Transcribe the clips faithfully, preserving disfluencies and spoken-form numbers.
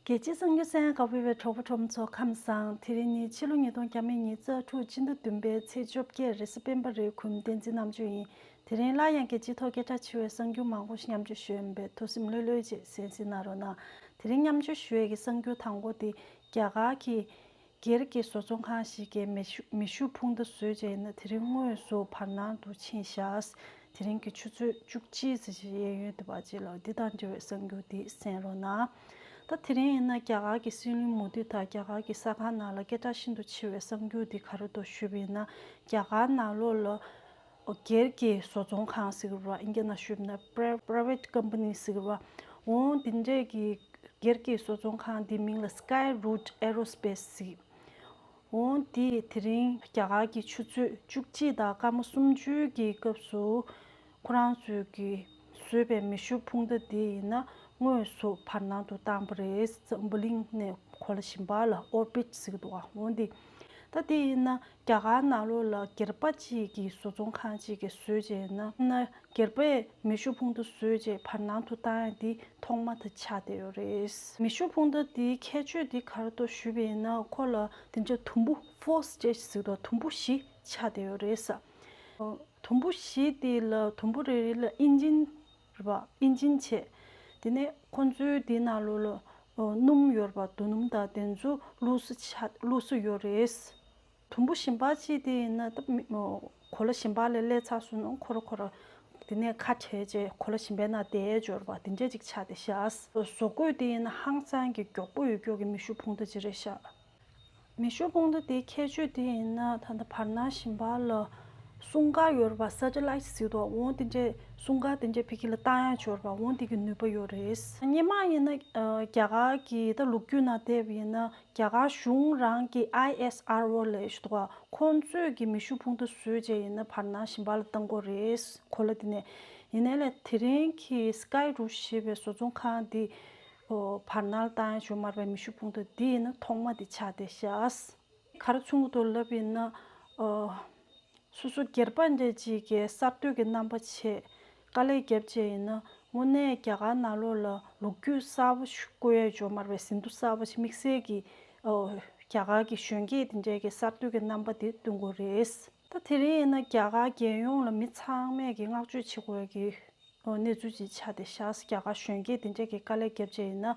རྒྱལ་སྤྱིའི་གསར་འགྱུར་གསན་གནང་གནང་བའི་གྲོགས་པོ་གྲོགས་མོ་ཚོ་ཁམས་བཟང་། དེ་རིང་ནི་ཕྱི་ལོ་ཉིས་སྟོང་ཉི་ཤུ་རྩ་དྲུག་སྤྱི་ཟླ་བདུན་པའི་ཚེས་བཅོ་བརྒྱད་རེས་གཟའ་སྤེན་པ་རེད། གུས་མོ་བསྟན་འཛིན་རྣམ་དཔྱོད་ཡིན། དེ་རིང་སླར་ཡང་རྒྱལ་སྤྱིའི་ཐོག་སྐད་གྲགས་ཆེ་བའི་གསར་འགྱུར་མང་པོ་ཞིག་མཉམ་སྤྱོད་ཞུ་ཡ་ཡིན་པས་ཐུགས་སེམས་ལྷོད་ལྷོད་བྱས་གསན་གཟིགས་གནང་རོགས་གནང་། དེ་རིང་མཉམ་སྤྱོད་ཞུ་ཡས་ཀྱི་གསར་འགྱུར་དང་པོ་དེ་རྒྱ་གར་གྱི་སྒེར་གྱི་བཟོ་ཚོང་ཁང་ཞིག་གིས་མེ་ཤུ་མེ་ཤུགས་འཕུར་མདའ་བཟོས་བྱས་ཡིན་ན་དེ་རིང་དངོས་སུ་བར་སྣང་དུ་ཕྱིན་བཞག་དེ་རིང་གི་ཆུ་ཚོད་བཅུ་གཅིག་ཙམ་ཞིག་གཡས་གཡོན་དུ་བ་ཅིག་ལ་འདི་དང་འབྲེལ་བའི་གསར་འགྱུར་འདི་གསན་རོགས་གནང་། ད་དེ་རིང་ཡིན་ན་རྒྱ་གར་གྱི་སྲིད་བློན་མོ་དི་དང་རྒྱ་གར་གྱི་གསར་ཁང་ནང་ལ་སྐད་གྲགས་ཤིན་ཏུ་ཆེ་བའི་གསར་འགྱུར་འདི་ག་རེ་འདུག་ཞུས་པ་ཡིན་ན། རྒྱ་གར་ནང་ལོགས་ལ་སྒེར་གྱི་བཟོ་ཚོང་ཁང་ཟེར་གྱི་རེད་པ། ཨིན་སྐད་ནང་ཞུས་པ་ཡིན་ན་པྲ་private company ཟེར་གྱི་རེད་པ། འོང་དེ་འདྲས་ཀྱི་སྒེར་གྱི་བཟོ་ཚོང་ཁང་འདི་མིང་ལ་Skyroot Aerospace ཟེར། འོང་དེས་དེ་རིང་རྒྱ་གར་གྱི་ཆུ་ཚོད་བཅུ་གཅིག་དང་སྐར་མ་སུམ་ཅུ་གི་སྐབས་སུ་ཁོ་རང་ཚོས་ཀྱིས་བཟོས་པའི་མེ་ཤུགས་འཕུར་མདའ་དེ་ཡིན་ན་དངོས་སུ་བར་སྣང་དུ་བཏང་པ་རེད། འཛམ་བུ་གླིང་ནས་གོ་ལ་གཞན་པ་ལ་orbit ཟེར་གྱི་འདུག་ག་འོང་དེ། ད་དེ་ཡིན་ན་རྒྱ་གར་ནང་ལོགས་ལ་སྒེར་པ་གཅིག་གིས་བཟོ་ཚོང་ཁང་གཅིག་གིས་བཟོས་བྱས་ན་ན་སྒེར་པས་མེ་ཤུགས་འཕུར་མདའ་བཟོས་བྱས་བར་སྣང་དུ་བཏང་ཡ་དེ་ཐོག་མ་དེ་ཆགས་བསྡད་ཡོད་རེད། མེ་ཤུགས་འཕུར་མདའ་དེའི་ཁྱད་ཆོས་དེ་ག་རེ་འདུག་ཞུས་པ་ཡིན་ན་ཁོ་ལ་དེ་འདྲ་དུམ་བུ་force ཅེས་ཟེར་དུས་དུམ་བུ་བཞི་ཆགས་བསྡད་ཡོད་རེད་ས། དུམ་བུ་བཞི་དེ་ལ་དུམ་བུ་རེ་རེ་ལ་engine རེད་པ། engine བྱས། དེ་ནས་ཁོ་ཚོའི་དེའི་ནང་ལོགས་ལ་སྣུམ་ཡོད་རེད་པ། རྡོ་སྣུམ་དང་དེ་ཚོ་བླུགས་ས་ཆ་བླུགས་ས་ཡོད་རེད། དུམ་བུ་གཞན་པ་གཅིག་དེ་ཡིན་ན་ད་མི་གོ་ལ་གཞན་པ་ལ་སླེབས་ཚར་སོང་ན་ཁོ་ར་ཁོ་ར་དེ་ནས་ཁ་བྲལ་བྱས་གོ་ལ་གཞན་པའི་ནང་བསྡད་འབྱོར་བ་དེ་འདྲས་ཅིག་ཆགས་བསྡད་ཤག་བཟོ་བཀོད་དེ་ཡིན་ན་ཧང་སང་གི་མགྱོགས་པོ་ཡོད་མགྱོགས་ཀྱི་མེ་ཤུགས་འཕུར་མདའ་ཅིག་རེད་ཤག་མེ་ཤུགས་འཕུར་མདའ་དེའི་ཁྱད་ཆོས་དེ་ཡིན་ན་ད་ལྟ་བར་སྣང་གཞན་པ་ལ་སྲུང་སྐར་ཡོད་རེད་པ། སེ་ཊི་ལའིཊ་ཟེར་དུས་འོང་དེ་འདྲས་སྲུང་སྐར་དེ་འདྲས་ཕ་གི་ལ་བཏང་ཡ་འབྱོར་བ་འོང་དེ་གི་ནུས་པ་ཡོད་རེད། སྔོན་མ་ཡིན་ན་རྒྱ་གར་གྱི་ད་ལོ་རྒྱུས་ནང་བལྟས་པ་ཡིན་ན། རྒྱ་གར་གཞུང་རང་གི་ཨའི་ཨེས་ཨར་ཨོ་ལབ་ཡ་ཞིག་འདུག་ག་ཁོང་ཚོས་ཀྱི་མེ་ཤུགས་འཕུར་མདའ་བཟོས་བྱས་ཡིན་ན་བར་སྣང་གཞན་པ་ལ་བཏང་གི་ཡོད་རེད། གོ་ལ་དེ་ནས་ཡིན་ནའི་ལས་དེ་རིང་གི་Skyroot ཞེས་པའི་བཟོ་ཚོང་ཁང་འདི་བར་སྣང་ལ་བཏང་ཡ་ཞིག་མ་རེད་པས། མེ་ཤུགས་འཕུར་མདའ་འདི་ཡིན་ན་ཐོག་མ་དེ་ཆགས་བསྡད་ཤག་ག་རེ་མཚོན་གྱི་འདུག་ལབ་ཡིན་ན། སོ་སོ་སྒེར་པ་འདྲ་ཅིག་གིས་གསར་གཏོད་ཀྱི་རྣམ་པ་བྱས་དཀའ་ལས་བརྒྱབ་བྱས་ཡིན་ན་དངོས་གནས་རྒྱ་གར་ནང་ལོགས་ལ་ལོ་རྒྱུས་གསར་པ་ཞིག་བཀོད་ཡས་འབྱོར་མ་རེད་པས། ཟིན་ཐོ་གསར་པ་ཞིག་དམིགས་བསལ་གྱི་རྒྱ་གར་གྱི་གཞོན་སྐྱེས་དེ་འདྲས་ཀྱི་གསར་གཏོད་ཀྱི་རྣམ་པ་དེ་སྟོན་དགོས་རེད། ད་དེ་རིང་ཡིན་ན་རྒྱ་གར་རྒྱལ་ཡོངས་ལ་མི་ཚང་མས་ཀྱི་བསྔགས་བརྗོད་བྱེད་དགོས་ཀྱི་གནས་ཚུལ་ཅིག་ཆགས་བསྡད་ཤག་རྒྱ་གར་གཞོན་སྐྱེས་དེ་འདྲས་ཀྱིས་དཀའ་ལས་བརྒྱབ་བྱས་ཡིན་ན།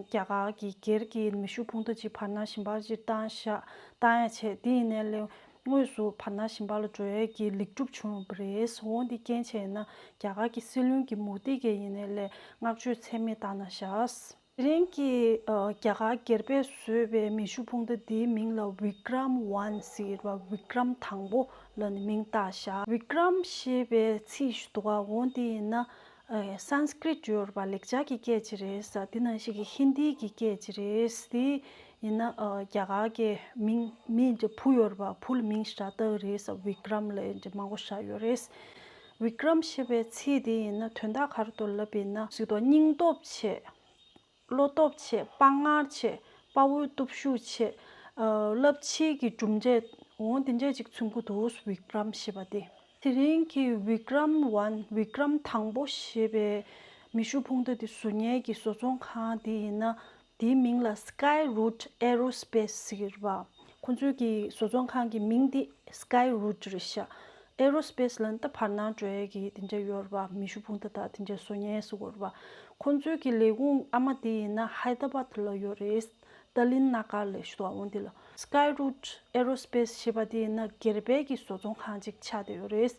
རྒྱ་གར་གྱི་སྒེར་གྱི་མེ་ཤུགས་འཕུར་མདའ་ཅིག་བར་སྣང་གཞན་པ་ཅིག་བཏང་ཤག་བཏང་ཡ་བྱས། དེ་ཡིན་ནའི་ལས་དངོས་སུ་བར་སྣང་གཞན་པ་ལ་འགྲོ་ཡས་ཀྱི་ལེགས་གྲུབ་བྱུང་བ་རེད། འོང་འདི་རྐྱེན་བྱས་ན་རྒྱ་གར་གྱི་སྲིད་བློན་གྱི་མོ་དི་གིས་ཡིན་ནའི་ལས་བསྔགས་བརྗོད་ཚད་མེད་བཏང་གནང་ཤག་དེ་རིང་གི་རྒྱ་གར་སྒེར་པས་བཟོས་པའི་མེ་ཤུགས་འཕུར་མདའ་འདིའི་མིང་ལ་Vikram One ཟེར་བ། Vikram དང་པོ་ལབ་ནས་མིང་བཏགས་ཤག Vikram ཞེས་པའི་ཚིག་ཞིག་འདུག་ག་འོང་དེ་ཡིན་ན། ཨ། སན་སྐྲིཏ་ཡོད་རེད་པ། ལེགས་སྦྱར་གྱི་སྐད་ཅིག་རེད་ས། དེ་ནང་བཞིན་གྱི་ཧིན་དི་གི་སྐད་ཅིག་རེད། དེ་ཡིན་ན་ཨ། རྒྱ་གར་གྱི་མིང་མི་འདྲ་བུ་ཡོད་རེད་པ། བུ་ལ་མིང་ཞིག་བཏགས་རེད་ས། བི་ཀྲམ་ལབ་འདྲ་མང་པོ་བཞག་ཡོད་རེད། བི་ཀྲམ་ཞེས་པའི་ཚིག་དེ་ཡིན་ན་དོན་དག་ག་རེ་འདུག་ལབ་པ་ཡིན་ན་ཟེར་དུས་སྙིང་སྟོབས་ཆེ། བློ་སྟོབས་ཆེ། དཔའ་ངར་ཆེ། དཔའ་བོའི་སྟོབས་ཤུགས་ཆེ། ཨ། རླབས་ཆེའི་གི་གྲུབ་འབྲས་འོང་དེ་འདྲས་ཅིག་མཚོན་གྱི་འདུག་བི་ཀྲམ་ཞེས་པ་དེ། དེ་རིང་གི་Vikram One Vikram དང་པོ་ཞེས་པའི་མེ་ཤུགས་འཕུར་མདའ་དེ་བཟོ་མཁན་གྱི་བཟོ་ཚོང་ཁང་དེ་ཡིན་ན། དེའི་མིང་ལ་Skyroot Aerospace ཟེར་གྱི་རེད་པ། ཁོང་ཚོའི་གི་བཟོ་ཚོང་ཁང་གི་མིང་དེ་Skyroot རེད་ཤག Aerospace ལབ་ན་ད་བར་སྣང་འགྲོ་ཡས་ཀྱི་དེ་འདྲ་ཡོད་རེད་པ། མེ་ཤུགས་འཕུར་མདའ་དང་དེ་འདྲ་བཟོ་མཁན་ཟེར་གྱི་རེད་པ། ཁོང་ཚོའི་གི་ལས་ཁུངས་ཨ་མ་དེ་ཡིན་ན་ཧའི་ད་ར་བཱད་ལ་ཡོད་རེད། ཏཱ་ལིན་ན་གར་ལབ་ཞིག་འདུག་འོང་དེ་ལ། Skyroot Aerospace ཞེས་པ་དེ་ཡིན་ན་སྒེར་པའི་གི་བཟོ་ཚོང་ཁང་ཅིག་ཆགས་བསྡད་ཡོད་རེད།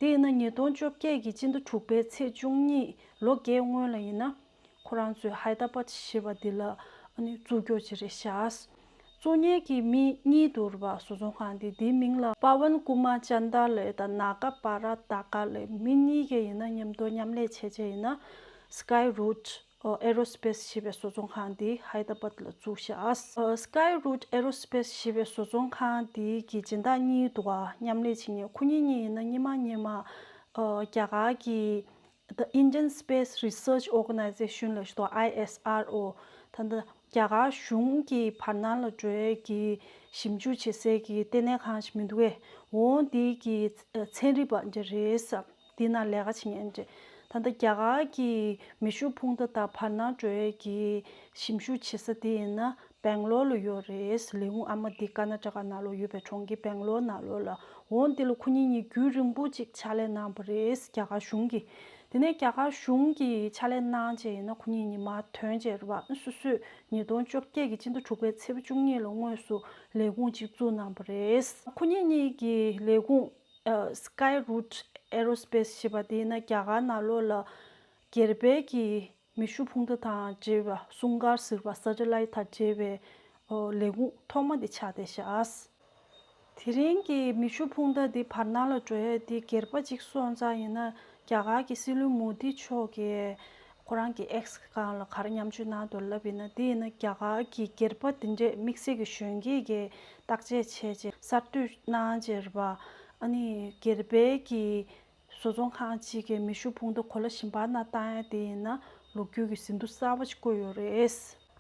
དེ་ཡིན་ན་ཉིས་སྟོང་བཅོ་བརྒྱད་ཀྱི་སྤྱི་ཟླ་དྲུག་པའི་ཚེས་བཅུ་གཉིས། ལོ་བརྒྱད་སྔོན་ལ་ཡིན་ན། ཁོ་རང་ཚོས་ཧའི་ད་ར་བཱད་ཞེས་པ་འདི་ལ་ཨ་ནི་བཙུགས་རྒྱུ་ཅིག་རེད་ཤག་བཙུགས་མཁན་གྱི་མི་གཉིས་འདུག་རེད་པ། བཟོ་ཚོང་ཁང་འདི། འདིའི་མིང་ལ་པ་ཝན་ཀུ་མར་ཅན་ད་ལབ་དང་ནཱ་ག་པ་ར་ཏཱ་ཀ་ལབ། མི་གཉིས་ཀས་ཡིན་ན་མཉམ་དུ་མཉམ་ལས་བྱས་བྱས་ཡིན་ན་Skyroot Aerospace ཞེས་པའི་བཟོ་ཚོང་ཁང་འདི་ཧའི་ད་ར་བཱད་ལ་བཙུགས་ཤག Skyroot Aerospace ཞེས་པའི་བཟོ་ཚོང་ཁང་འདི་གི་སྦྱིན་བདག་གཉིས་འདུག་ག་མཉམ་ལས་བྱེད་མཁན། ཁོ་གཉིས་གཉིས་ཡིན་ན་སྔོན་མ་སྔོན་མ་རྒྱ་གར་གྱི། The Indian Space Research Organisation ལབ་ཞིག་འདུག I S R O། ད་ལྟ་རྒྱ་གར་གཞུང་གི་བར་སྣང་ལ་འགྲོ་ཡས་ཀྱི་ཞིབ་འཇུག་བྱེད་སའི་གི་ལྟེ་གནས་ཁང་ཞིག་མི་འདུག་གས། འོང་འདི་གི་ཚན་རིག་པ་འདྲ་རེད་ས། འདི་ན་ལས་ཀ་བྱེད་མཁན་འདྲ། ད་ལྟ་རྒྱ་གར་གྱི་མེ་ཤུགས་འཕུར་མདའ་དང་བར་སྣང་འགྲོ་ཡས་ཀྱི་ཞིབ་འཇུག་བྱེད་ས་དེ་ཡིན་ན་སྦེང་ལོར་ལ་ཡོད་རེད། ལས་ཁུངས་ཨ་མ་དེ་ཀར་ན་ཊ་ཀ་ནང་ལོགས་ཡོད་པའི་གྲོང་ཁྱེར་སྦེང་ལོར་ནང་ལོགས་ལ། འོ་དེ་ལ་ཁོ་གཉིས་གཉིས་རྒྱུན་རིང་པོ་ཅིག་ཕྱག་ལས་གནང་བ་རེད། རྒྱ་གར་གཞུང་གིས། དེ་ནས་རྒྱ་གར་གཞུང་གིས་ཕྱག་ལས་གནང་བྱས་ཡིན་ན་ཁོ་གཉིས་གཉིས་མར་ཐོན་བྱས་རེད་པ། སོ་སོས་ཉིས་སྟོང་བཅོ་བརྒྱད་ཀྱི་སྤྱི་ཟླ་དྲུག་པའི་ཚེས་པ་བཅུ་གཉིས་ལ་དངོས་སུ་ལས་ཁུངས་ཅིག་བཙུགས་གནང་བ་རེད། ཁོ་གཉིས་གཉིས་ཀྱི་ལས་ཁུངས་Skyroot Aerospace ཞེས་པ་དེ་ཡིན་ན་རྒྱ་གར་ནང་ལོགས་ལ་སྒེར་པའི་གི་མེ་ཤུགས་འཕུར་མདའ་དང་འབྲེལ་བའི་སྲུང་སྐར་ཟེར་བ་སེ་ཊེ་ལའིཊ་དང་འབྲེལ་བའི་ལས་ཁུངས་ཐོག་མ་དེ་ཆགས་བསྡད་ཤག་དེ་རིང་གི་མེ་ཤུགས་འཕུར་མདའ་འདི་བར་སྣང་ལ་འགྲོ་ཡས་འདི་སྒེར་པ་གཅིག་སོང་ཙང་ཡིན་ན། རྒྱ་གར་གྱི་སྲིད་བློན་མོ་དི་མཆོག་གིས་ཁོ་རང་གི་ཨེགས་སྒང་ལ་ག་རེ་མཉམ་སྤྱོད་གནང་འདུག་ལབ་ཡིན་ན། འདི་ཡིན་ན་རྒྱ་གར་གྱི་སྒེར་པ་དེ་འདྲས་དམིགས་བསལ་གྱི་གཞོན་སྐྱེས་ཀྱིས་བརྟག་དཔྱད་བྱས་རྗེས་གསར་གཏོད་གནང་བྱས་རེད་པ། ཨ་ནི་སྒེར་པའི་གི་བཟོ་ཚོང་ཁང་གཅིག་གིས་མེ་ཤུགས་འཕུར་མདའ་གོ་ལ་གཞན་པ་ནང་བཏང་ཡ་དེ་ཡིན་ན་ལོ་རྒྱུས་ཀྱི་ཟིན་ཐོ་གསར་པ་ཞིག་བཀོད་ཡོད་རེད།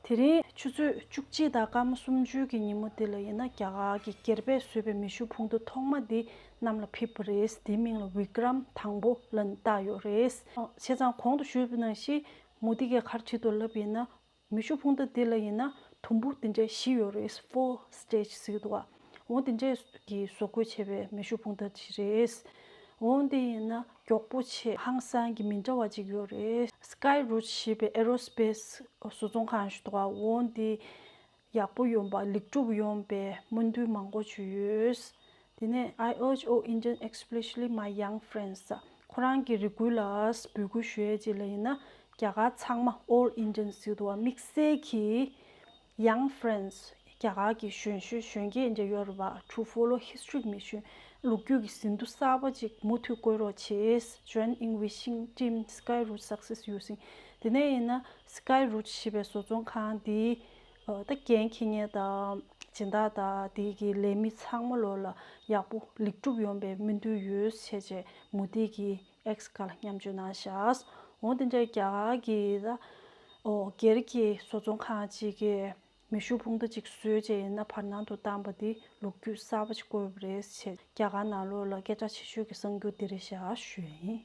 དེ་རིང་ཆུ་ཚོད་བཅུ་གཅིག་དང་སྐར་མ་སུམ་ཅུ་གི་ཉིན་མོ་དེ་ལ་ཡིན་ན་རྒྱ་གར་གྱི་སྒེར་པས་བཟོས་པའི་མེ་ཤུགས་འཕུར་མདའ་ཐོག་མ་འདི་གནམ་ལ་ཕེབས་པ་རེད། དེའི་མིང་ལ་བི་ཀྲམ་དང་པོ་ལབ་ནས་བཏགས་ཡོད་རེད། བྱས་ཙང་གོང་དུ་ཞུས་པ་ནང་བཞིན་མོ་དི་གིས་ག་རེ་བྲིས་འདུག་ལབ་ཡིན་ན། མེ་ཤུགས་འཕུར་མདའ་འདི་ལ་ཡིན་ན་དུམ་བུ་དེ་འདྲའི་བཞི་ཡོད་རེད། ཕོར་སི་ཊེ་ཇི་ཟེར་གྱི་འདུག་ག་འོ་དེ་འདྲས་ཀྱིས་བཟོ་བཀོད་བྱས་པའི་མེ་ཤུགས་འཕུར་མདའ་ཅིག་རེད། འོ་དེ་ཡིན་ན་མགྱོགས་པོ་བྱས་ཧང་སང་གི་མི་འདྲ་བ་ཅིག་ཡོད་རེད། Skyroot ཞེས་པའི་ཨེ་རོ་སི་པེ་སི་བཟོ་ཚོང་ཁང་ཞིག་འདུག་ག་འོ་དེ་ཡག་པོ་ཡོང་པ་ལེགས་གྲུབ་ཡོང་པའི་སྨོན་འདུན་མང་པོ་ཅིག་ཡོད། དེ་ནས་I urge all Indians, especially my young friends. ཁོ་རང་གི་རེ་སྐུལ་ལ་འབོད་སྐུལ་ཞུ་ཡས་ཅིག་ལ་ཡིན་ན། རྒྱ་གར་ཚང་མ། All Indians ཟེར་འདུག་ག་དམིགས་བསལ་གྱིས་young friends, རྒྱ་གར་གྱི་གཞོན་གཞོན་གཞོན་སྐྱེས་འདྲ་ཡོད་རེད་པ། To follow history mission. ལོ་རྒྱུས་ཀྱི་ཟིན་ཐོ་གསར་པ་ཅིག་མུ་མཐུད་བཀོད་རོགས་བྱེད། Join in wishing Team Skyroot success using. དེ་ནས་ཡིན་ན་Skyroot ཞེས་པའི་བཟོ་ཚོང་ཁང་འདིའི་ད་འགན་འཁྱེར་མཁན་དང་སྦྱིན་བདག་དང་དེ་གི་ལས་མི་ཚང་མ་ལོ་ལ་ཡག་པོ་ལེགས་གྲུབ་ཡོང་པའི་སྨོན་འདུན་ཡོད་ཟེར་བྱས་མོ་དི་གིས་ཨེགས་སྒང་ལ་མཉམ་སྤྱོད་གནང་ཤག་འོ་དེ་འདྲའི་རྒྱ་གར་གྱི་ད་ཨོ་སྒེར་གྱི་བཟོ་ཚོང་ཁང་གཅིག་གིས་མེ་ཤུགས་འཕུར་མདའ་གཅིག་བཟོས་བྱས་ཡིན་ན་བར་སྣང་དུ་བཏང་པ་འདི་ལོ་རྒྱུས་གསར་པ་ཞིག་བཀོད་པ་རེད་ཟེར། རྒྱ་གར་ནང་ལོགས་ལ་སྐད་གྲགས་ཆེ་ཤོས་ཀྱི་གསར་འགྱུར་འདི་རེད་ཤག་ཞུ་ཡ་ཡིན།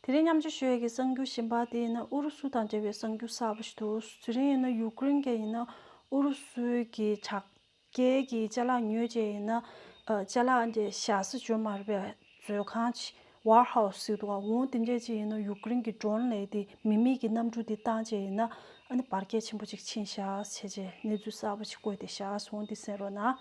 དེ་རིང་མཉམ་སྤྱོད་ཞུ་ཡས་ཀྱི་གསར་འགྱུར་གཞན་པ་དེ་ཡིན་ན་ཨུ་རུ་སུ་དང་འབྲེལ་བའི་གསར་འགྱུར་གསར་པ་ཞིག་འདུག་དེ་རིང་ཡིན་ན་ཡུ་ཀེ་རེན་གྱི་ཡིན་ན་ཨུ་རུ་སུའི་གི་དྲག་རྒྱལ་གྱི་ཅ་ལག་ཉོས་བྱས་ཡིན་ན་ཨ་ཅ་ལག་འདྲ་བཞག་ས་འཇོག་མ་རེད་པས། མཛོད་ཁང་ཅིག་ཝེར་ཧའུ་སི་ཟེར་འདུག་ག་འོ་དེ་འདྲས་ཅིག་ཡིན་ན་ཡུ་ཀེ་རེན་གྱི་ཌོ་རོན་ལས་དེ་མི་མེད་ཀྱི་གནམ་གྲུ་དེ་བཏང་བྱས་ཡིན་ན་ཨ་ནི་འབར་གས་ཆེན་པོ་ཅིག་ཕྱིན་ཤག་བྱས་བྱས་གནས་ཚུལ་གསར་པ་ཞིག་བཀོད་བསྡད་ཤག་འོ་འདི་གསན་རོགས་གནང་།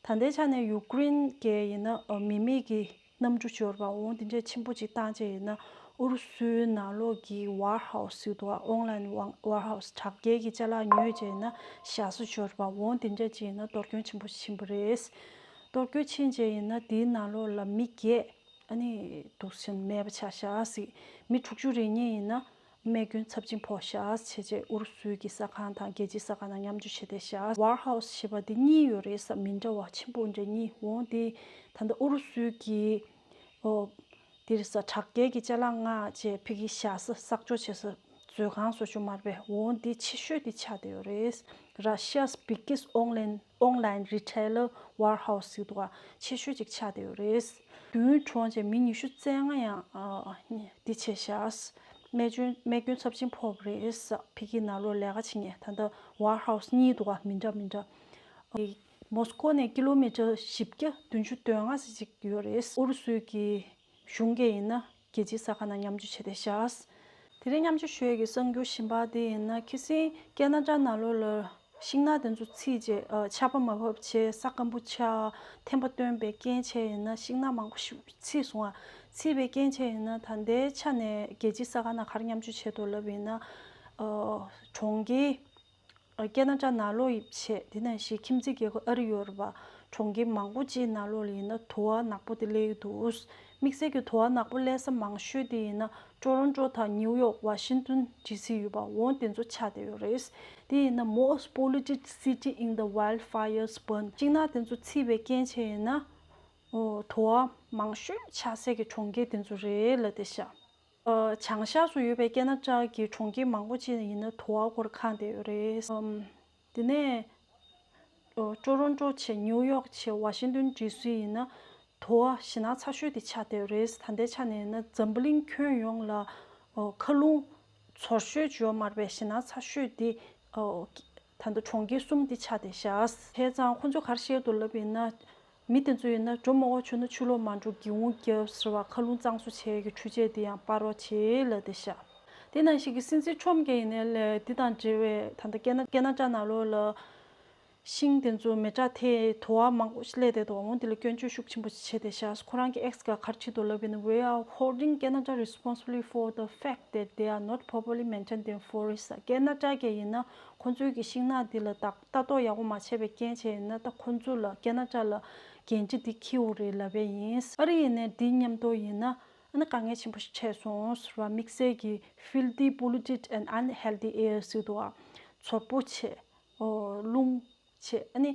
ད་ལྟའི་ཆ་ནས་ཡུ་ཀེ་རེན་གྱི་ཡིན་ན་ཨ་མི་མེད་ཀྱི་གནམ་གྲུ་འབྱོར་བ་འོང་དེ་འདྲས་ཆེན་པོ་ཅིག་བཏང་བྱས་ཡིན་ན་ཨུ་རུ་སུའི་ནང་ལོགས་ཀྱི་ཝེར་ཧའུ་སི་ཟེར་འདུག་ག་ཨོན་ལའིན་ཝེར་ཧའུ་སི་དྲག་རྒྱལ་གྱི་ཅ་ལག་ཉོས་བྱས་ཡིན་ན་བཞག་ས་འབྱོར་བ་འོང་དེ་འདྲས་ཅིག་ཡིན་ན་གཏོར་སྐྱོན་ཆེན་པོ་ཕྱིན་པ་རེད། གཏོར་སྐྱོན་ཕྱིན་བྱས་ཡིན་ན་དེའི་ནང་ལོགས་ལ་མི་བརྒྱད་ཨ་ནི་འདུག་སེ་མེད་པ་ཆགས་ཤག་ཟེར། མི་དྲུག་ཅུ་རེ་གཉིས་ཡིན་ན་རྨས་སྐྱོན་ཚབས་ཆེན་ཕོག་ཤག་བྱས་བྱས་ཨུ་རུ་སུའི་གི་གསར་ཁང་དང་རྒྱལ་སྤྱིའི་གསར་ཁང་དང་མཉམ་སྤྱོད་བྱས་བསྡད་ཤག་ཝེར་ཧའུ་སི་ཞེས་པ་འདི་གཉིས་ཡོད་རེད་ས། མི་འདྲ་བ་ཆེན་པོ་འདྲ་གཉིས་འོང་དེ་ད་ལྟ་ཨུ་རུ་སུའི་གི་ཨོ་དེ་རེད་ས། དྲག་རྒྱལ་གྱི་ཅ་ལག་མངགས་བྱས་ཕ་གི་བཞག་ས་གསར་འཇོག་བྱེད་ས་མཛོད་ཁང་བཟོ་རྒྱུ་མ་རེད་པས། འོང་དེ་ཆེ་ཤོས་དེ་ཆགས་བསྡད་ཡོད་རེད། Russia's biggest online online retailer warehouse ཟེར་འདུག་ག་ཆེ་ཤོས་ཅིག་ཆགས་བསྡད་ཡོད་རེད། མདུན་གྲོངས་བྱས་མི་ཉི་ཤུ་རྩ་ལྔ་ཡང་འདི་བྱས་ཤག་རྨས་སྐྱོན་རྨས་སྐྱོན་ཚབས་ཆེན་ཕོག་པ་རེད། ཕ་གི་ནང་ལོགས་ལས་ཀ་བྱེད་མཁན་ད་ལྟ་ཝེར་ཧའུ་སི་གཉིས་འདུག་ག་མི་འདྲ་མི་འདྲ། མོ་སི་ཀོ་ནས་ཀི་ལོ་མི་ཊར་བཞི་བརྒྱ་བདུན་ཅུ་དོན་ལྔ་ཙམ་ཅིག་ཡོད་རེད། ཨུ་རུ་སུའི་གི་གཞུང་གིས་ཡིན་ན་རྒྱལ་སྤྱིའི་གསར་ཁང་ནང་མཉམ་སྤྱོད་བྱས་བསྡད་ཤག་དེ་རིང་མཉམ་སྤྱོད་ཞུ་ཡས་ཀྱི་གསར་འགྱུར་གཞན་པ་དེ་ཡིན་ན་ཁ་སང་ཀེ་ན་ཌ་ནང་ལོགས་ལ་ཤིང་ནགས་དེ་ཚོ་ཚིག་བྱས་ཨ་ཆར་པ་མ་བབས་བྱས་ས་སྐམ་པོ་ཆགས་ཐན་པ་བཏོན་པའི་རྐྱེན་བྱས་ཡིན་ན་ཤིང་ནགས་མང་པོ་ཞིག་ཚིག་སོང་ཨ། ཚིག་པའི་རྐྱེན་བྱས་ཡིན་ན་ད་ལྟའི་ཆ་ནས་རྒྱལ་སྤྱིའི་གསར་ཁང་ནང་ག་རེ་མཉམ་སྤྱོད་བྱས་འདུག་ལབ་ཡིན་ན་ཨ་གྲོང་ཁྱེར། ཀེ་ན་ཌ་ནང་ལོགས་ཡིན་བྱས་དེ་ནང་བཞིན་ཁྱིམ་མཚེས་རྒྱལ་ཁབ་ཨ་རི་ཡོད་རེད་པ། གྲོང་ཁྱེར་མང་པོ་ཅིག་ནང་ལོགས་ལ་ཡིན་ན་དུ་བ་ནག་པོ་དེ་སླེབས་ཀྱི་འདུག་དམིགས་བསལ་གྱི་དུ་བ་ནག་པོ་སླེབས་ས་མང་ཤོས་དེ་ཡིན་ན་ཀྲོ་རོན་ཀྲོ་དང་ནིའུ་ཡོག་ཝ་ཤིང་ཏོན་ཌི་སི་ཡོད་པ་འོ་དེ་ཚོ་ཆགས་བསྡད་ཡོད་རེད། དེ་ཡིན་ན་most polluted city in the wildfires burn ཤིང་ནགས་དེ་ཚོ་ཚིག་པའི་རྐྱེན་བྱས་ཡིན་ན་ཨོ་དུ་བ་མང་ཤོས་ཆགས་སའི་གི་གྲོང་ཁྱེར་དེ་ཚོ་རེད་ལབ་བསྡད་ཤག་ཨ་བྱང་ཤར་སུ་ཡོད་པའི་ཀེ་ན་ཌ་གི་གྲོང་ཁྱེར་མང་པོ་ཅིག་ཡིན་ན་དུ་བ་འཁོར་གང་བསྡད་ཡོད་རེད། ཨམ་དེ་ནས་ཨོ་ཀྲོ་རོན་ཀྲོ་བྱས་ནིའུ་ཡོག་བྱས་ཝ་ཤིང་ཏོན་ཌི་སི་ཡིན་ན་དུ་བ་ཞེད་སྣང་ཚ་ཤོས་དེ་ཆགས་བསྡད་ཡོད་རེད། ད་ལྟའི་ཆ་ནས་ཡིན་ན་འཛམ་བུ་གླིང་ཁྱོན་ཡོངས་ལ་ མཁའ་རླུང་ཚོར་ཤོས་ཅིག་ཡོད་མ་རེད་པས། ཞེད་སྣང་ཚ་ཤོས་དེ་ད་ལྟ་གྲོང་ཁྱེར་གསུམ་དེ་ཆགས་བསྡད་ཤག་བྱས་ཙང་ཁོང་ཚོས་ག་རེ་བཤད་འདུག་ལབ་ཡིན་ན། མི་དེ་ཚོ་ཡིན་ན་འགྲོ་མ་དགོས་བྱུང་ན་ཕྱི་ལོགས་མ་འགྲོ། སྒེའུ་ཁུང་བརྒྱབ་ཟེར་བ། མཁའ་རླུང་གཙང་བཟོ་བྱེད་ཀྱི་འཕྲུལ་ཆས་དེ་ཡང་སྤར་རོགས་བྱེད་ལབ་བསྡད་ཤག་དེ་ནང་བཞིན་གྱི་སྲིད་འཛིན་ཁྲོམ་གྱིས་ཡིན་ནའི་ལས་འདི་དང་འབྲེལ་བའི་ད་ལྟ་རྒྱ་ནག་རྒྱ་ནག་ཅག་ནང་ལོགས་ལ་ཤིང་དེ་ཚོ་མེ་སྲེག་ཐེབས་དུ་བ་མང་པོ་ཞིག་སླེབས་བསྡད་འདུག་འོ་དེ་ལ་སྐྱོན་བརྗོད་ཤུགས་ཆེན་པོ་ཞིག་བྱས་བསྡད་ཤག་ཁོ་རང་གིས་X་ག་ག་རེ་བྲིས་འདུག་ལབ་ཡིན་ན། We are holding Canada responsible for the fact that they are not properly maintaining forests. རྒྱ་ནག་ཅག་གིས་ཡིན་ན་ཁོང་ཚོའི་གི་ཤིང་ནགས་འདི་ལ་ལྟ་ལྟ་རྟོག་ཡག་པོ་མ་བྱས་པའི་རྐྱེན་བྱས་ཡིན་ན། ད་ཁོང་ཚོ་ལ་རྒྱ་ནག་ཅག་ལ་འགན་འཁྲི་འདི་འཁྱེར་དགོས་རེད་ལབ་པ་ཡིན། ཨ་རི་ཡིན་ནའི་འདི་མཉམ་དུ་ཡིན་ན་ཨ་ནི་དཀའ་ངལ་ཆེན་པོ་ཞིག་འཕྲད་སོང་ཟེར་བ། དམིགས་བསལ་གྱི་filthy, polluted and unhealthy air ཟེར་འདུག་ཨ། ཚོར་པོ་ཆེ། ཨོ། རླུང་ཆེ། ཨ་ནི་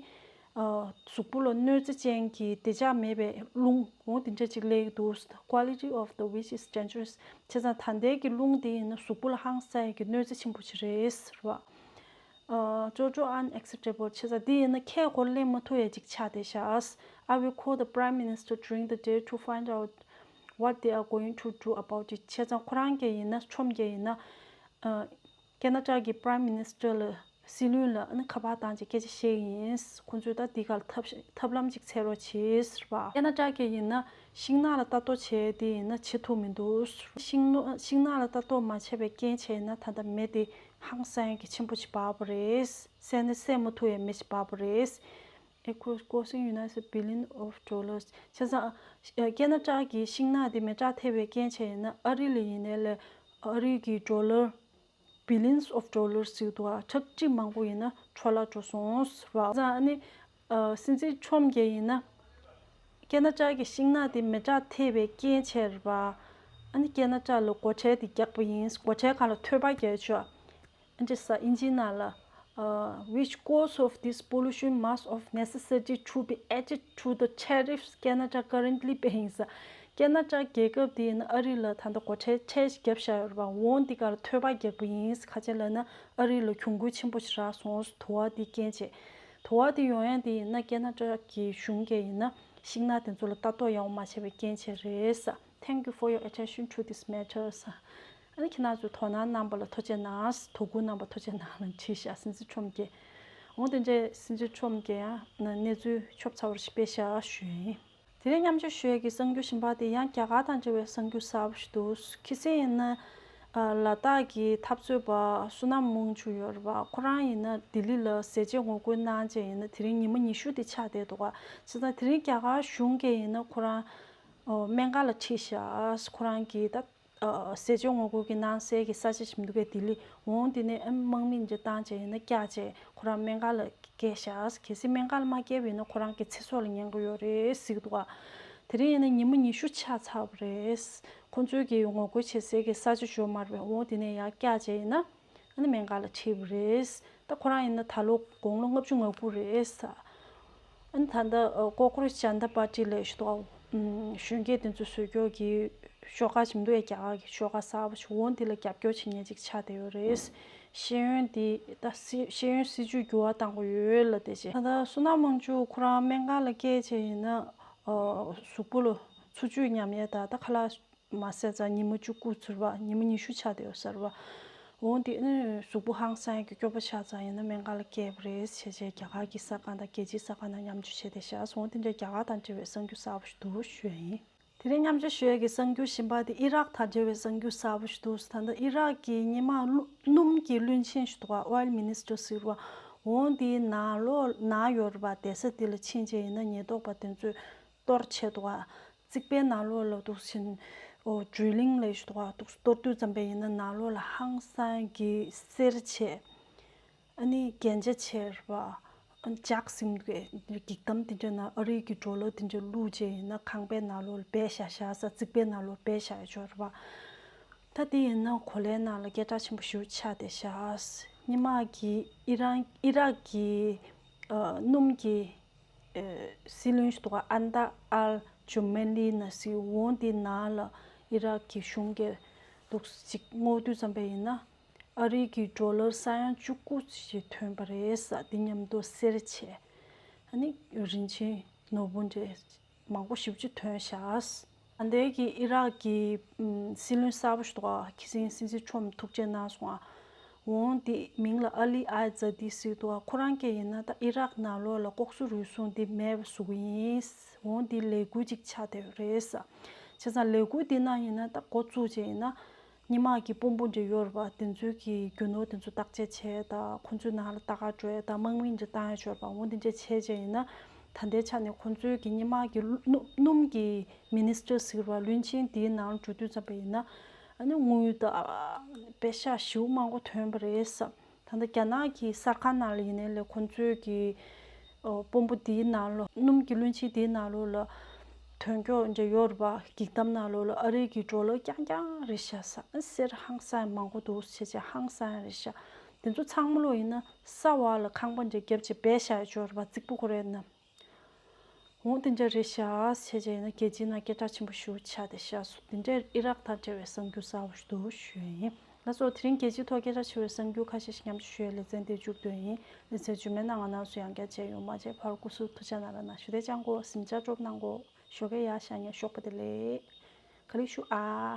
ཨ་གཟུགས་པོ་ལ་གནོད་འཚེ་ཅན་གྱི་བདེ་འཇགས་མེད་པའི་རླུང་འོ་དེ་འདྲ་ཅིག་སླེབས་འདུག Quality of the which is dangerous. བྱས་ཙང་ད་ལྟའི་གི་རླུང་དེ་ཡིན་ན་གཟུགས་པོ་ལ་ཧང་སང་ཡ་གི་གནོད་འཚེ་ཆེན་པོ་ཅིག་རེད་ཟེར་བ། ཨ། Totally unacceptable. བྱས་ཙང་འདི་ཡིན་ན་ཁས་ཁོ་ལེན་མ་ཐུབ་ཡ་ཅིག་ཆགས་བསྡད་ཤག I will call the Prime Minister during the day to find out what they are going to do about it. བྱས་ཙང་ཁོ་རང་གིས་ཡིན་ན། ཁྲོམ་གྱིས་ཡིན་ན། ཨ། རྒྱ་ནག་ཅག་གི་Prime Minister ལ། སྲིད་བློན་ལ་ཨ་ནི་ཁ་པར་བཏང་བྱས་སྐད་ཆ་བཤད་ཀྱི་ཡིན། ཁོང་ཚོས་ད་འདི་ག་ལ་ཐབས་ཐབས་ལམ་ཅིག་འཚོལ་རོགས་བྱེད་ཟེར་བ། རྒྱ་ནག་ཅག་གིས་ཡིན་ན་ཤིང་ནགས་ལ་ལྟ་རྟོག་བྱས་དེ་ཡིན་ན་བྱེད་ཐུབ་མི་འདུག་ཤིང་ནགས་ཤིང་ནགས་ལ་ལྟ་རྟོག་མ་བྱས་པའི་རྐྱེན་བྱས་ན་ད་ལྟ་མེ་དེ་ཧང་སང་གི་ཆེན་པོ་ཞིག་འབར་བ་རེད། བསད་ན་བསད་མ་ཐུབ་ཡ་མེ་ཞིག་འབར་བ་རེད། It could costing United billion of dollars. བྱས་ཙང་རྒྱ་ནག་ཅག་གི་ཤིང་ནགས་དེ་མེ་སྲེག་ཐེབས་པའི་རྐྱེན་བྱས་ཡིན་ན་ཨ་རི་ལ་ཡིན་ནའི་ལས་ཨ་རི་གི་dollar billions of dollars ཟེར་འདུག་ཨ། ཁྲག་ཁྲིག་མང་པོ་ཡིན་ན་འཕྲོ་བརླག་འགྲོ་སོང་ཟེར་བ། ཨ་ནི་ཨ་སྲིད་འཛིན་ཁྲོམ་གྱིས་ཡིན་ན་རྒྱ་ནག་ཅག་གི་ཤིང་ནགས་དེ་མེ་སྲེག་ཐེབས་པའི་རྐྱེན་བྱས་རེད་པ། ཨ་ནི་རྒྱ་ནག་ཅག་ལ་སྒོ་ཁྲལ་དེ་རྒྱག་པ་ཡིན། སྒོ་ཁྲལ་སྒང་ལ་ཐོལ་པ་བརྒྱབ་ཆོག་ཨ་འདྲ་ས་ཨིན་ཇིའི་ནང་ལ། ཨ། Which cost of this pollution must of necessity to be added to the tariffs Canada currently paying. རྒྱ་ནག་ཅག་རྒྱལ་ཁབ་དེ་ཡིན་ན་ཨ་རི་ལ་ད་ལྟ་སྒོ་ཁྲལ་ཁྲལ་ཞིག་བརྒྱབ་བཞག་ཡོད་རེད་པ། འོ་འདི་གར་ཐོལ་པ་རྒྱག་པ་ཡིན། ག་ཅི་ལབ་ན་ཨ་རི་ལ་གྱོང་གུན་ཆེན་པོ་ཞིག་རག་སོང་། དུ་བ་འདི་རྐྱེན་བྱས། དུ་བ་འདི་ཡོང་ཡ་འདི་ཡིན་ན་རྒྱ་ནག་ཅག་གི་གཞུང་གིས་ཡིན་ན་ཤིང་ནགས་དེ་ཚོ་ལ་ལྟ་རྟོག་ཡག་པོ་མ་བྱས་པའི་རྐྱེན་བྱས་རེད། Thank you for your attention to this matter. ཨ་ནི་ཁྱེད་རང་ཚོས་དོ་སྣང་གནང་བ་ལ་ཐུགས་རྗེ་གནང་། དོ་ཁུར་གནང་བ་ཐུགས་རྗེ་གནང་ལབ་བྲིས་ཤག་སྲིད་འཛིན་ཁྲོམ་གྱིས། འོ་དེ་འདྲས་སྲིད་འཛིན་ཁྲོམ་གྱིས་ཡང་གནས་ཚུལ་ཆོབ་ཚ་བོ་ཞིག་སྤེལ་ཤག་ཞུ་ཡིན། དེ་རིང་མཉམ་སྤྱོད་ཞུ་ཡས་ཀྱི་གསར་འགྱུར་གཞན་པ་དེ་ཡང་རྒྱ་གར་དང་འབྲེལ་བའི་གསར་འགྱུར་གསར་པ་ཞིག་འདུག་ཁ་སང་ཡིན་ན་ཨ་ལ་དྭགས་ཀྱི་འཐབ་རྩོད་པ་བསོད་ནམས་དབང་ཕྱུག་ཡོད་རེད་པ། ཁོ་རང་ཡིན་ན་ལྡི་ལི་ལ་ཟས་བཅད་ངོ་རྒོལ་གནང་བྱས་ཡིན་ན་དེ་རིང་ཉི་མ་ཉི་ཤུ་དེ་ཆགས་བསྡད་འདུག་ག་བྱས་ཙང་དེ་རིང་རྒྱ་གར་གཞུང་གིས་ཡིན་ན་ཁོ་རང་ཨོ་སྨན་ཁང་ལ་ཁྲིད་ཤག་ཁོ་རང་གིས་ད་ཨ་ཟས་བཅད་ངོ་རྒོལ་གྱི་གནང་སའི་གི་ས་ཆ་ཞིག་མི་འདུག་གས། ལྡི་ལི། འོང་དེ་ནས་ཨ་དམག་མི་འདི་བཏང་བྱས་ཡིན་ན་བཀྱགས་བྱས་ཁོ་རང་སྨན་ཁང་ལ་བསྐྱལ་ཤག་གལ་སྲིད་སྨན་ཁང་ལ་མ་བསྐྱལ་བ་ཡིན་ན་ཁོ་རང་གི་ཚེ་སྲོག་ལ་ཉེན་ཁ་ཡོད་རེད་ཟེར་གྱི་འདུག་ག་དེ་རིང་ཡིན་ན་ཉི་མ་ཉི་ཤུ་ཆགས་ཚར་བ་རེད། ཁོ་ཚོའི་གི་ངོ་རྒོལ་བྱེད་སའི་གི་ས་ཆ་ཞིག་ཡོད་མ་རེད་པས། འོང་དེ་ནས་ཡར་བཀྱགས་བྱས་ཡིན་ན། ཨ་ནི་སྨན་ཁང་ལ་ཁྲིད་པ་རེད། ད་ཁོ་རང་ཡིན་ན་ད་ལོ་དགུང་ལོ་ལྔ་བཅུ་ང་དགུ་རེད། ཨ་ནི་ད་ལྟ་ཀོ་ཀོ་རོ་ཇ་ན་ཏ་པར་ཊི་ལབ་ཞིག་འདུག་ག་གཞོན་སྐྱེས་དེ་ཚོ་བཟོས་རྒྱུ་གི་ཤོག་ཁག་ཅིག་མི་འདུག་གས། རྒྱ་གར་གི་ཤོག་ཁག་གསར་པ་ཞིག་འོང་དེ་ལ་རྒྱབ་སྐྱོར་བྱེད་མཁན་ཅིག་ཆགས་བསྡད་ཡོད་རེད། ཤེས་ཡོན་དེ་ད་སྲིད་ཤེས་ཡོན་སྲིད་བྱུས་འགྱུར་བ་གཏང་དགོས་ཡོད་ལབ་བསྡད་བྱས། ད་ལྟ་བསོད་ནམས་དབང་ཕྱུག་ཁོ་རང་སྨན་ཁང་ལ་བསྐྱལ་བྱས་ཡིན་ན་གཟུགས་པོ་ལ་འཚོ་བཅུད་ཉམས་ཡས་དང་ད་ཁ་ལག་མ་ཟས་ཙང་ཉི་མ་བཅུ་དགུ་ཚུར་བ་ཉི་མ་ཉི་ཤུ་ཆགས་བསྡད་ཡོད་ས་རེད་པ། འོང་དེ་ནི་གཟུགས་པོ་ཧང་སང་ཡག་གི་སྐྱོ་པོ་ཆགས་ཙང་ཡིན་ན་སྨན་ཁང་ལ་བསྐྱལ་བ་རེད་ཟེར་བྱས་རྒྱ་གར་གྱི་གསར་ཁང་དང་རྒྱལ་སྤྱིའི་གསར་ཁང་དང་མཉམ་སྤྱོད་བྱས་བསྡད་ཤག་འོང་དེ་འདྲའི་རྒྱ་གར་དང་འབྲེལ་བའི་གསར་འགྱུར་གསར་པ་ཞིག་འདུག་ཞུ་ཡ་ཡིན། དེ་རིང་མཉམ་སྤྱོད་ཞུ་ཡ་གི་གསར་འགྱུར་གཞན་པ་དེ་ཨི་རག་དང་འབྲེལ་བའི་གསར་འགྱུར་གསར་པ་ཞིག་འདུག་ད་ལྟ་ཨི་རག་གི་སྔོན་མ་སྣུམ་གྱི་བློན་ཆེན་ཞིག་འདུག་ག་ཨོ་ཡལ་མི་ནི་སི་ཊར་ཟེར་བ། འོང་དེའི་ནང་ལོགས་ནང་ཡོད་རེད་པ། བསྡད་ས་དེ་ལ་ཕྱིན་བྱས་ཡིན་ན་ཉེན་རྟོག་པ་དེ་ཚོས་གཏོར་བྱས་འདུག་ག་རྩིག་པའི་ནང་ལོགས་ལ་འདུག་ཕྱིན། ཨོ་ཌི་རི་ལིང་ལབ་ཞིག་འདུག་ག་འདུག་གཏོར་དུས་ཙམ་པ་ཡིན་ན་ནང་ལོགས་ལ་ཧང་སང་གི་གསེར་བྱས། ཨ་ནི་རྒྱན་ཆ་བྱས་རེད་པ། ཨ་ནི་ལྗགས་ཟེར་གི་འདུག་གས། འགྱིག་དམ་དེ་འདྲ་ནང་ཨ་རིའི་གི་ཌོ་ལར་དེ་འདྲ་བླུགས་བྱས་ཡིན་ན་ཁང་པའི་ནང་ལོགས་ལ་སྦས་བཞག་བཞག་ས། རྩིག་པའི་ནང་ལོགས་སྦས་བཞག་ཡ་ཅིག་ཡོད་རེད་པ། ད་དེ་ཡིན་ན་གོ་ལའི་ནང་ལ་སྐད་གྲགས་ཆེན་པོ་ཞེ་པོ་ཆགས་བསྡད་ཤག་སྔོན་མ་གི་ཨི་རན་ཨི་རག་གི་ཨ་སྣུམ་གྱི་ཨ་སྲིད་བློན་ཞིག་འདུག་ག་ཨན་ད་ཨལ་ཇུ་མེ་ལི་ན་ཟེར། འོང་དེ་ནང་ལ་ཨི་རག་གི་གཞུང་གིས་འདུག་ཅིག་སྔོག་དུས་ཙམ་པ་ཡིན་ན། ཨ་རིའི་གི་ཌོ་ལར་ས་ཡ་བཅུ་དགུ་ཞིག་ཐོན་པ་རེད་ས། འདི་མཉམ་དུ་གསེར་བྱས། ཨ་ནི་རིན་ཆེན་ནོར་བུ་འདྲ་མང་པོ་ཞེ་པོ་ཅིག་ཐོན་ཤག་ཨ་འདས་ཀྱི་ཨི་རག་གི་ཨམ་སྲིད་བློན་གསར་པ་ཞིག་འདུག་ག་ཁི་སིང་སྲིད་འཛིན་ཁྲོམ་ཐུག་འཕྲད་གནང་སོང་ཨ། འོང་དེ་མིང་ལ་ཨ་ལི་ཨལ་ཛ་དི་ཟེར་འདུག་ག་ཁོ་རང་སྐད་ཡིན་ན་ད་ཨི་རག་ནང་ལོགས་ལ་ལྐོག་ཟ་རུལ་སུངས་དེ་མེད་པ་བཟོ་གི་ཡིན། འོང་དེ་ལས་འགུལ་ཅིག་ཆགས་བསྡད་ཡོད་རེད་ས། བྱས་ཙང་ལས་འགུལ་དེ་ནང་ཡིན་ན་ད་འགོ་བཙུགས་བྱས་ཡིན་ན། སྔོན་མ་གི་དཔོན་པོ་འདྲ་ཡོད་རེད་པ། དེ་ཚོའི་གི་རྒྱུ་ནོར་དེ་ཚོ་བརྟག་དཔྱད་བྱས་དང་ཁོང་ཚོའི་ནང་ལ་ལྟ་ག་འགྲོ་ཡས་དང་དམག་མི་འདྲ་བཏང་ཡས་ཡོད་རེད་པ། འོ་དེ་འདྲ་བྱས་བྱས་ཡིན་ན་ད་ལྟའི་ཆ་ནས་ཁོང་ཚོའི་གི་སྔོན་མ་གི་སྣུམ་སྣུམ་གི་མི་ནི་སི་ཊར་ཟེར་བ་བློན་ཆེན་དེའི་ནང་ལ་འགྲོ་དུས་ཙམ་པ་ཡིན་ན་ཨ་ནི་དངུལ་དང་པེ་ཤག་ཞེ་པོ་མང་པོ་ཐོན་པ་རེད་ས། ད་ལྟ་རྒྱ་ནག་གི་གསར་ཁང་ནང་ལ་ཡིན་ནའི་ལས་ཁོང་ཚོའི་གི་ཨོ་དཔོན་པོ་དེའི་ནང་ལོགས་སྣུམ་གྱི་བློན་ཆེན་དེའི་ནང་ལོགས་ལ་ཐོན་སྐྱོད་འདྲ་ཡོད་རེད་པ། སྒེག་དམ་ནང་ལོགས་ལ་ཨ་རི་གི་ཌོ་ལར་རྐྱང་རྐྱང་རེད་ཤག་ས། གསེར་ཧང་སང་མང་པོ་འདུག་བྱས་བྱས་ཧང་སང་རེད་ཤག་དེ་ཚོ་ཚང་མ་ལོག་ཡིན་ན་ས་འོག་ལ་ཁང་པ་འདྲ་བརྒྱབ་བྱས་སྦས་བཞག་ཡོད་རེད་པ། རྫིག་པོ་ཁོ་རེ་ན། འོ་དེ་འདྲ་རེད་ཤག་བྱས་བྱས་ཡིན་ན་རྒྱལ་སྤྱིའི་ནང་སྐད་གྲགས་ཆེན་པོ་ཞེ་པོ་ཆགས་བསྡད་ཤག་སོ། དེ་འདྲའི་ཨི་རག་དང་འབྲེལ་བའི་གསར་འགྱུར་གསར་པ་ཞིག་འདུག་ཞུ་ཡ་ཡིན། ལགས་སོ། དེ་རིང་རྒྱལ་སྤྱིའི་ཐོག་སྐད་གྲགས་ཆེ་བའི་གསར་འགྱུར་ཁ་ཤས་ཤིག་མཉམ་དུ་ཞུ་ཡ་ལེ་ཚན་འདིར་མཇུག་བསྡུ་ཡ་ཡིན། ལེ་ཚན་རྗེས་མའི་ནང་ང་རང་ཚོ་ཡང་བསྐྱར་མཇལ་ཡོང་། མ་བརྗེད་བར་སྐུ་གཟུགས་ཐུགས་ཅག་གནང་རོགས་གནང་། ཞུ་དེ་ཅང་གོ་སིམ་ཅག་ཀྲོབ་གནང་གོ་ཞོགས་ཀས་ཡར་ཤ་ཉ་ཤོག་པ་དེ་ལས་ག་ལེ་ཞུ་ཨ།